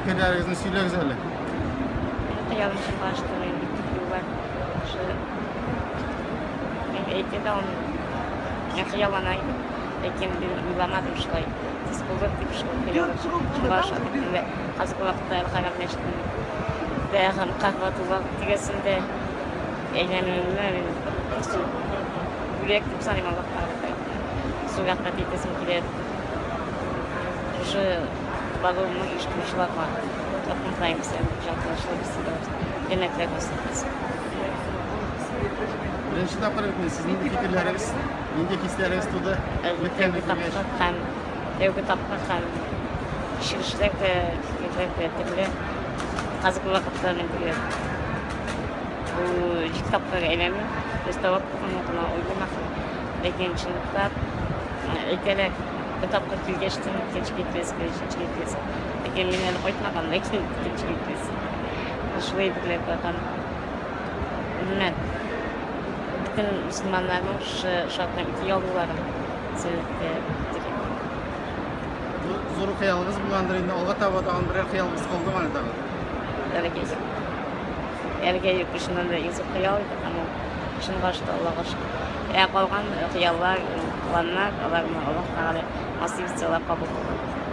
Фикерләрегезне сөйләгез әле. Хыялым чынга ашты, мин бик күп еллар шушы мин әйтә дә алмыйм. Мин хыяллана идем, ләкин мин уйламадым шулай тиз булыр дип, шул хыялым чынга аша дип. Менә хәзерге вакытта Әл-Хәрам мәчетендә һәм Кәгъбәтулла тирәсендә әйләнүемне мин зур бүләк дип саныйм Аллаһ Тәгалә тарафыннан. Зур рәхмәт әйтәсем килә. Шушы баруымны оештыручыларга Раббым Ходаем сәламәтлек, җан тынычлыгы бирсен, барыбызга җәннәтләр насыйп итсен. Беренче тапкыр бит сез нинди фикерләрегез, нинди хисләрегез туды? Тәүге тапкыр һәм тәүге тапкыр һәм кичерешләр дә, фикерләр дә төрле. Хәзерге вакытта мин теге бу җиде тапкыр әйләнү, без тәваф кылуны гына уйлыйм ахры. Ләкин чынлыкта әйтәләр, бер тапкыр килгәчтен икенчегә киләсең, өченчегә киләсең. Ләкин мин әле кайтмаган, ләкин икенчегә киләсең. Шулай әйберләр бар һәм гомумән бөтен мөселманнарның шушы шартны үти алуларын сәбәптә телим. Зур хыялыгыз булгандыр инде, алга таба тагын берәр хыялыгыз калдымы әле тагын? Әлегә юк. Әлегә юк, чыннан да иң зур хыял иде һәм ул чынга ашты, Аллага шөкер. Ә калган хыяллар, планнар, аларны Аллаһ Тәгалә насыйп итсә, алар кабул булыр.